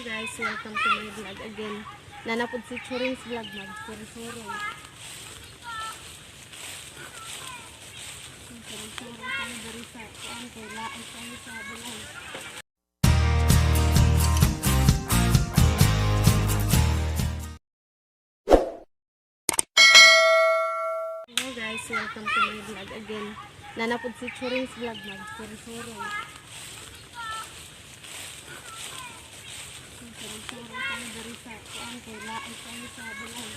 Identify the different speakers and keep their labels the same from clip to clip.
Speaker 1: Guys, welcome to my vlog again. Nanapod si Churin's vlog, mag-suro-suro. Suro-suro kami diri sa kuan kay lain kami sa balay. Hello guys, welcome to my vlog again. Nanapod si Churin's vlog, mag-suro-suro. Suro-suro kami diri sa kuan kay lain kami sa balay.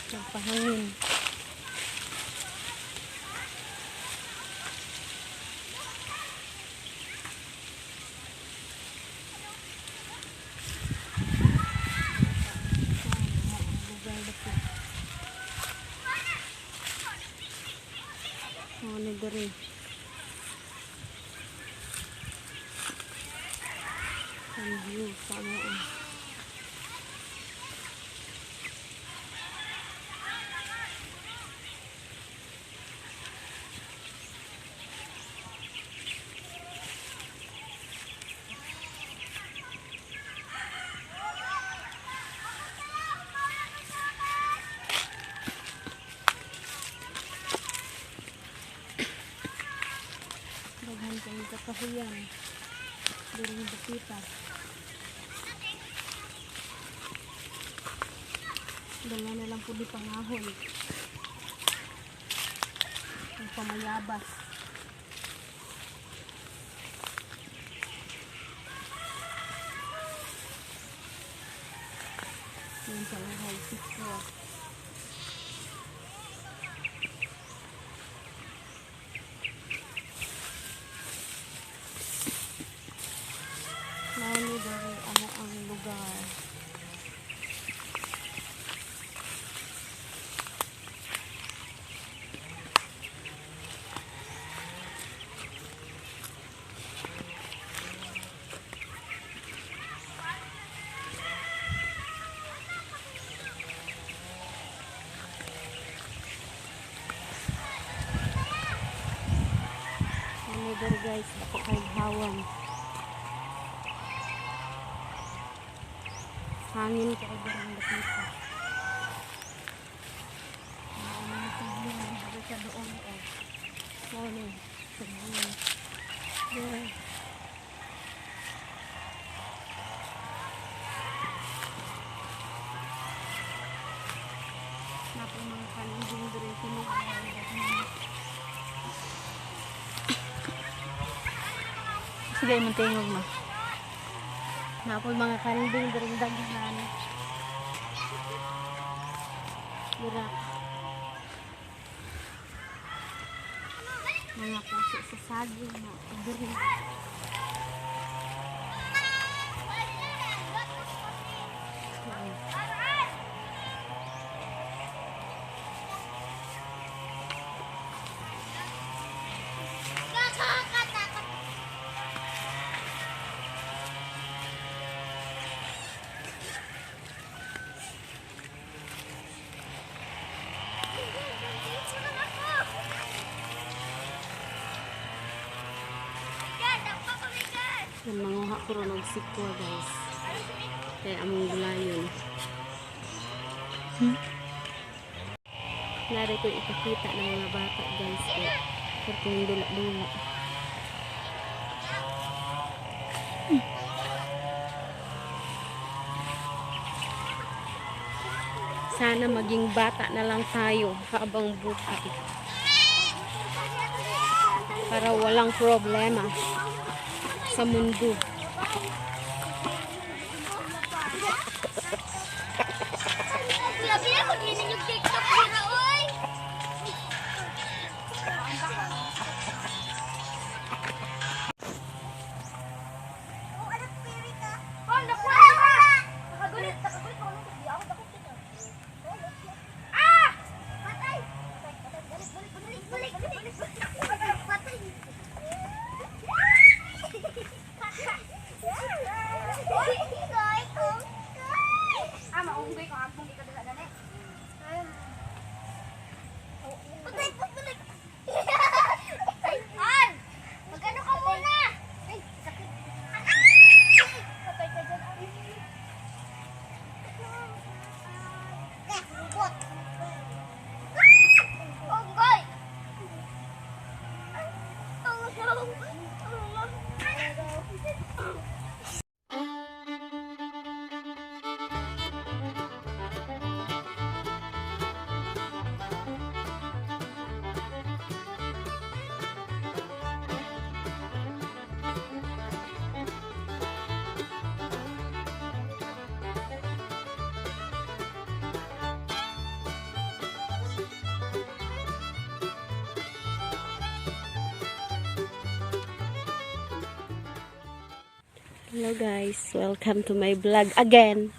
Speaker 1: Nagpahangin. Lugar na po. Ano diri? Ang view sa amoon. Daghan kayong kakahuyan. Diri nga dapita. Dala na lang po di pangahon. Ang pamayabas. Yan sa mga sikwa. Mao ni diri amo ang lugar. Mao diri, guys, dako kay hawan. Hangin kay diri ang dapita. Mao ni tubig diri sa doon oh. Mao ni tubig. Diri. Napo mga kanding diri tinuod.
Speaker 2: Sige, imong tingog mo.
Speaker 1: Napoy mga kanding diri daghan. Dira. Mga puso sa saging na diri. Yan, manguha ko ron og sikwa, guys. Kaya among gulayon. Nari ko ipakita ng mga bata, guys. Kaya perting dula-dula. Sana maging bata na lang tayo habang buhay. Para walang problema sa mundo.
Speaker 3: Grabe ako, di ninyo TikTok dira, oy! Oh, anak, piri ka. Oh, nakuha ka! Nakagulit, nakagulit ako nung di ako takot kita. Ah! Patay! Patay, balik, balik, balik, balik, balik, balik, patay.
Speaker 1: Hello guys, welcome to my vlog again.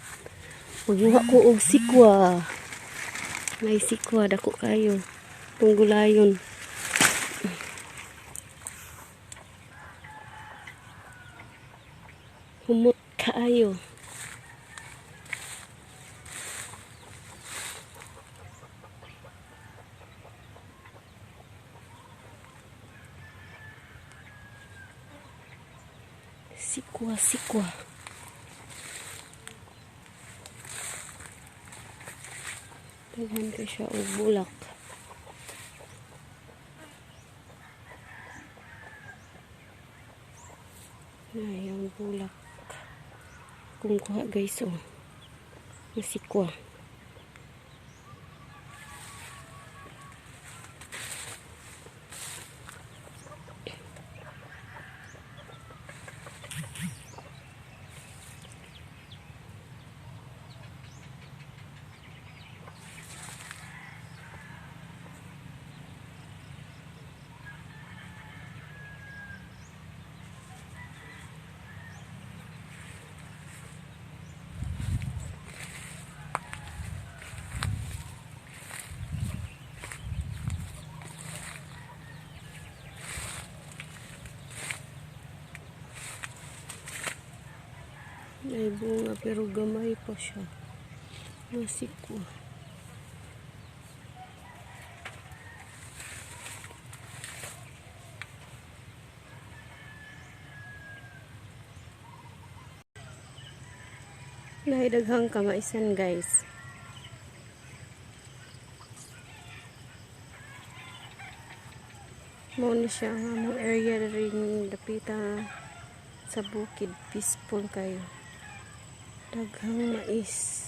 Speaker 1: Manguha ko og sikwa. May sikwa dako kayo. Itong gulayon. Humot kaayo. Sikwa, sikwa. Daghan ko siya og bulak. Ay, ang bulak. Kung kuha guys, oh. Ang sikwa. May bunga pero gamay pa siya. Masikwa. Nahidaghang kamaisan, guys. Mao ni siya ang among area rin dapita sa bukid, peaceful kayo. Daghang mais.